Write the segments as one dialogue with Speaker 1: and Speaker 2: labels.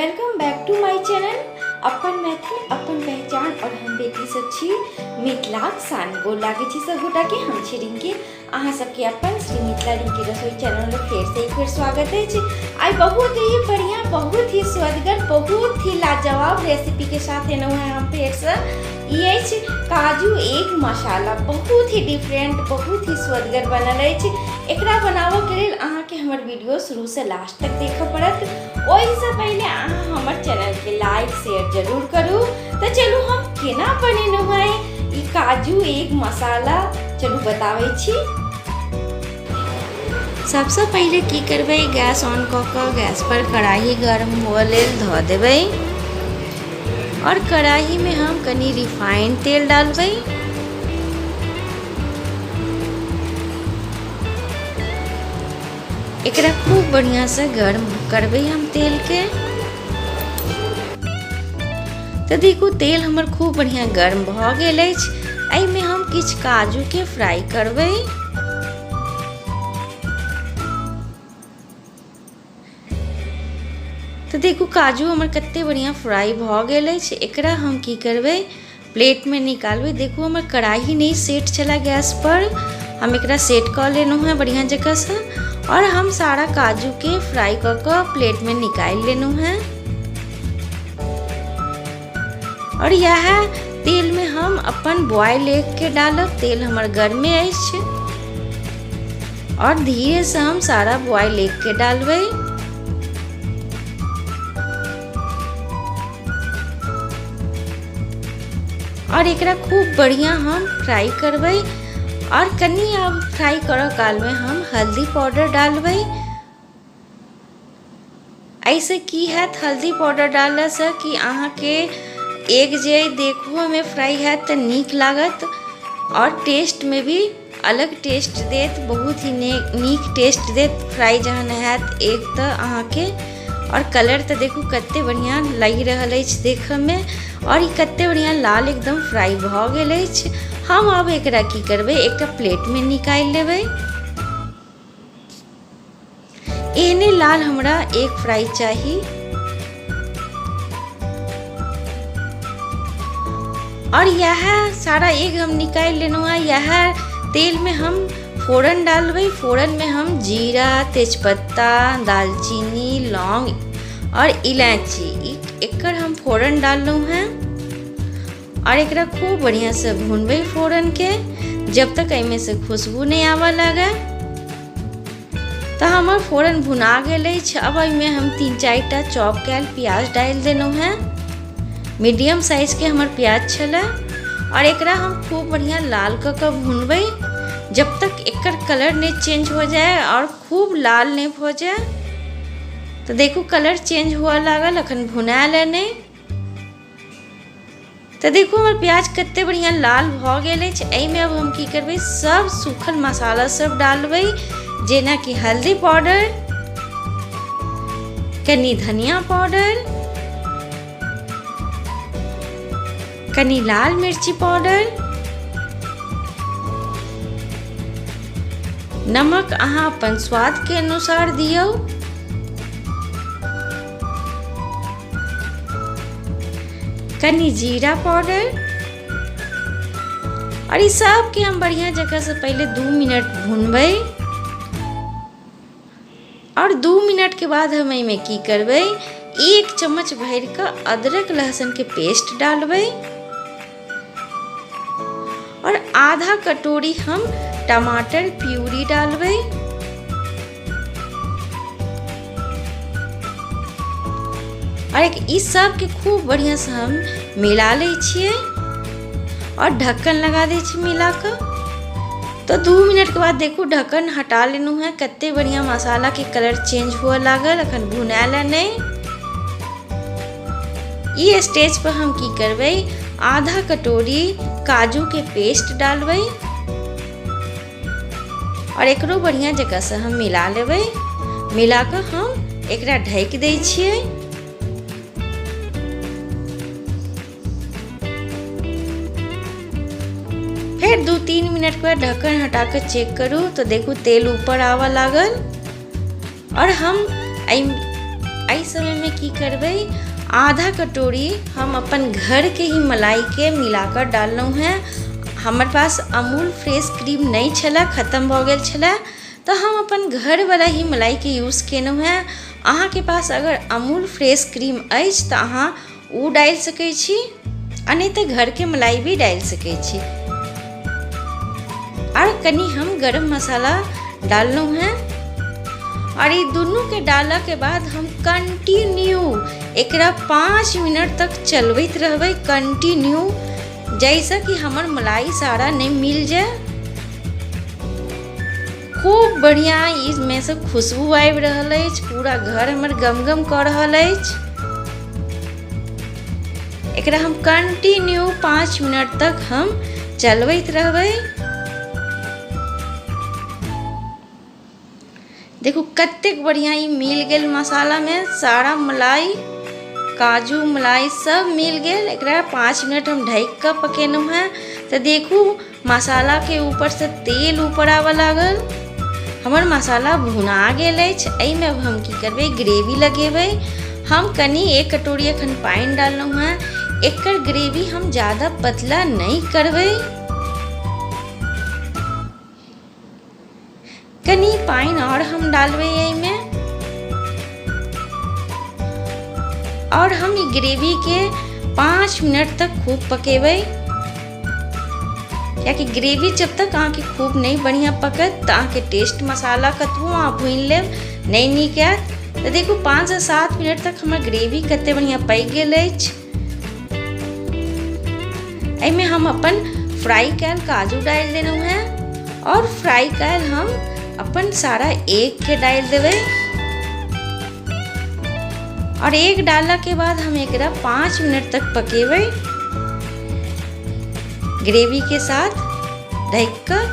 Speaker 1: Welcome back to my channel अपन मैथिल अपन पहचान और हम बेटी सब छी मिथिलाक शान। गोर लागै छी सब गोटा के। हम छी रिंकी, अहाँ सबके अपन श्री मिथिला रिंकी रसोई चैनल में फेर से एक बेर स्वागत अछि। आइ बहुत ही बढ़िया, बहुत ही स्वदगर, बहुत ही लाजवाब रेसिपी के साथ एलहुँ हैं हम फेर से। ई अछि काजू एग मसाला, बहुत ही डिफरेंट, बहुत ही स्वदगर बनल अछि। एकरा बनाबऽ के लेल अहाँके हमर वीडियो शुरू से लास्ट तक देखऽ पड़त। ओहिसँ पहिले अहाँ हमर चैनलके लाइक शेयर जरूर करू। तऽ चलू हम केना बनेलहुँ हेँ ई काजू एग मसाला, चलू बताबै छी। सबसँ पहिले की करबै, गैस ऑन कऽ कऽ गैस पर कढ़ाही गर्म हुअ लेल धऽ देबै और कढ़ाहीमे हम कनि रिफाइंड तेल डालबै। एकरा खूब बढ़िआँसँ गर्म करबै हम तेलके। तऽ देखू तेल हमर खूब बढ़िआँ गर्म भऽ गेल अछि। एहिमे हम किछु काजूके फ्राई करबै। तऽ देखू काजू हमर कते बढ़िआँ फ्राई भऽ गेल अछि। एकरा हम की करबै, प्लेटमे निकालबै। देखू हमर कढ़ाही नहि सेट छलै गैसपर, हम एकरा सेट कऽ लेलहुँ हेँ बढ़िआँ जकाँसँ और हम सारा काजूके फ्राई कऽ कऽ प्लेटमे निकालि लेलहुँ हेँ। और इएह तेलमे हम अपन बॉयल एगके डालब। तेल हमर गर्मे अछि और धीरेसँ हम सारा बॉयल एगके डालबै। और एकरा खूब बढ़िया हम फ्राई करबै। और कनि आब फ्राई करऽ कालमे हम हल्दी पाउडर डालबै। एहिसँ की हैत, हल्दी पाउडर डाललासँ कि अहाँके एग जे देखहोमे फ्राई हैत तऽ नीक लागत और टेस्टमे भी अलग टेस्ट देत, बहुत ही नीक टेस्ट देत फ्राई जहन हैत एग तऽ अहाँके। और कलर तऽ देखू कते बढ़िआँ लागि रहल अछि देखऽमे और ई कते बढ़िआँ लाल एकदम फ्राई भऽ गेल अछि। हम आब एकरा की करबै, एकटा प्लेटमे निकालि लेबै। एहने लाल हमरा एग फ्राई चाही। और इएह सारा एग हम निकालि लेलहुँ हेँ। इएह तेलमे हम फोरन डालबै। फोरनमे हम जीरा, तेजपत्ता, दालचीनी, लौंग और इलायची, एकर हम फोरन डाललहुँ हेँ और एकरा खूब बढ़िआँसँ भुनबै फोरनके जब तक एहिमे से खुशबू नहि आबऽ लागै। तऽ हमर फोरन भुना गेल अछि। अब एहिमे हम 3-4 चॉप कयल प्याज डालि देलहुँ हेँ। मीडियम साइजके हमर प्याज छलै और एकरा हम खूब बढ़िआँ लाल कऽ कऽ भुनबै जब तक एकर कलर नहि चेंज हो जाए और खूब लाल नहि भऽ जाए। तऽ देखू कलर चेंज हुअ लागल, अखन भुनायल नहि। तऽ देखू हमर प्याज कते बढ़िआँ लाल भऽ गेल अछि। एहिमे अब हम की करबै, सब सूखल मसाला सब डालबै, जेनाकि हल्दी पाउडर, कनि धनिया पाउडर, कनि लाल मिर्ची पाउडर, नमक अहाँ अपन स्वादके अनुसार दियौ। कनि जीरा पाउडर और ई सबके हम बढ़िया जगह से पहले 2 मिनट भुनबै और 2 मिनट के बाद हम एहिमे की करबै, 1 चम्मच भरि कऽ अदरक लहसुन के पेस्ट डालबै और आधा कटोरी हम टमाटर प्यूरी डालबै। और एक ई सबके खूब बढ़िया से हम मिला लै छियै और ढक्कन लगा दै छियै मिला कऽ। तो 2 मिनट के बाद देखू ढक्कन हटा लेलहुँ हेँ, कते बढ़िया मसाला के कलर चेंज हुअ लागल, अखन भुनायल नहि। ई स्टेज पर हम की करबै, आधा कटोरी काजू के पेस्ट डालबै और एकरो बढ़िया जगह से हम मिला लेबै। मिला कऽ हम एकरा ढकि दै छियै। फेर 2-3 मिनट के बाद ढक्कन हटा कऽ चेक करू तऽ देखू तेल ऊपर आबऽ लागल और हम एहि एहि समयमे की करबै, आधा कटोरी हम अपन घरके ही मलाइके मिलाकऽ डाललहुँ हेँ। हमर पास अमूल फ्रेश क्रीम नहि छलए, खतम भऽ गेल छलए, तऽ हम अपन घरवला ही मलाइके यूज केलहुँ हेँ। अहाँके पास अगर अमूल फ्रेश क्रीम अछि तऽ अहाँ ओ डालि सकै छी, आ नहि तऽ घरके मलाई भी डालि सकै छी। आओर कनि हम गरम मसाला डाललहुँ हेँ। आओर ई दुनूके डालऽके बाद हम कंटिन्यू एकरा 5 मिनट तक चलबैत रहबै कंटिन्यू, जाहिसँ कि हमर मलाई सारा नहि मिल जाय। खूब बढ़िआँ इसमे से खुशबू आबि रहल अछि, पूरा घर हमर गमगम कऽ रहल अछि। एकरा हम कंटिन्यू 5 मिनट तक हम चलबैत रहबै। देखू कतेक बढ़िआँ ई मिल गेल मसालामे, सारा मलाई काजू मलाई सब मिल गेल। एकरा 5 मिनट हम ढकि कऽ पकेलहुँ हेँ तऽ देखू मसालाके ऊपरसँ तेल ऊपर आबऽ लागल। हमर मसाला भुना गेल अछि। एहिमे अब हम की करबै, ग्रेवी लगेबै। हम कनि 1 कटोरी एखन पानि डाललहुँ हेँ। एकर ग्रेवी हम ज्यादा पतला नहि करबै, कनि पानि आओर हम डालबै एहिमे। आओर हम ई ग्रेवीके 5 मिनट तक खूब पकेबै, कियाकि ग्रेवी जब तक अहाँके खूब नहि बढ़िआँ पकत तऽ अहाँके टेस्ट मसाला कतबो अहाँ भूनि लेब नहि नीक आयत। तऽ देखू 5 से 7 मिनट तक हमर ग्रेवी कते बढ़िआँ पकि गेल अछि। एहिमे हम अपन फ्राई कयल काजू डालि देलहुँ हेँ आओर फ्राई कयल हम अपन सारा एग के डालि देबै। और एग डालला के बाद हम एकरा 5 मिनट तक पकेबै ग्रेवी के साथ ढकि कऽ।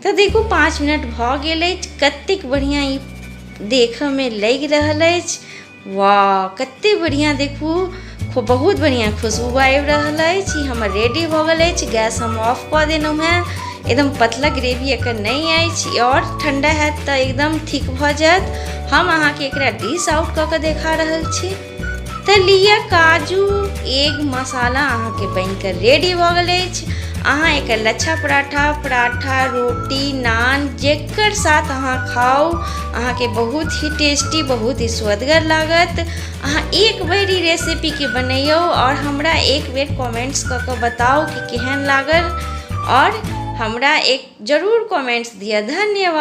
Speaker 1: तऽ देखू 5 मिनट भऽ गेल अछि, कतेक बढ़िआँ ई देखऽमे लागि रहल अछि। वाह कतेक बढ़िआँ, देखू खूब बहुत बढ़िआँ खुशबू आबि रहल अछि। ई हमर रेडी भऽ गेल अछि। गैस हम ऑफ कऽ देलहुँ हेँ। एकदम पतला ग्रेवी एकर नहि अछि, आओर ठण्डा हैत तऽ एकदम थिक भऽ जायत। हम अहाँके एकरा डिश आउट कऽ कऽ देखा रहल छी। तऽ लिअ काजू एग मसाला अहाँके बनिकऽ रेडी भऽ गेल अछि। अहाँ एकर लच्छा पराठा, पराठा, रोटी, नान जेकर साथ अहाँ खाउ अहाँके बहुत ही टेस्टी, बहुत ही स्वदगर लागत। अहाँ एक बेर ई रेसिपीके बनैयौ आओर हमरा एक बेर कमेंट्स कऽ कऽ बताउ कि केहन लागल, आओर हमरा एक जरूर कमेंट्स दिअ। धन्यवाद।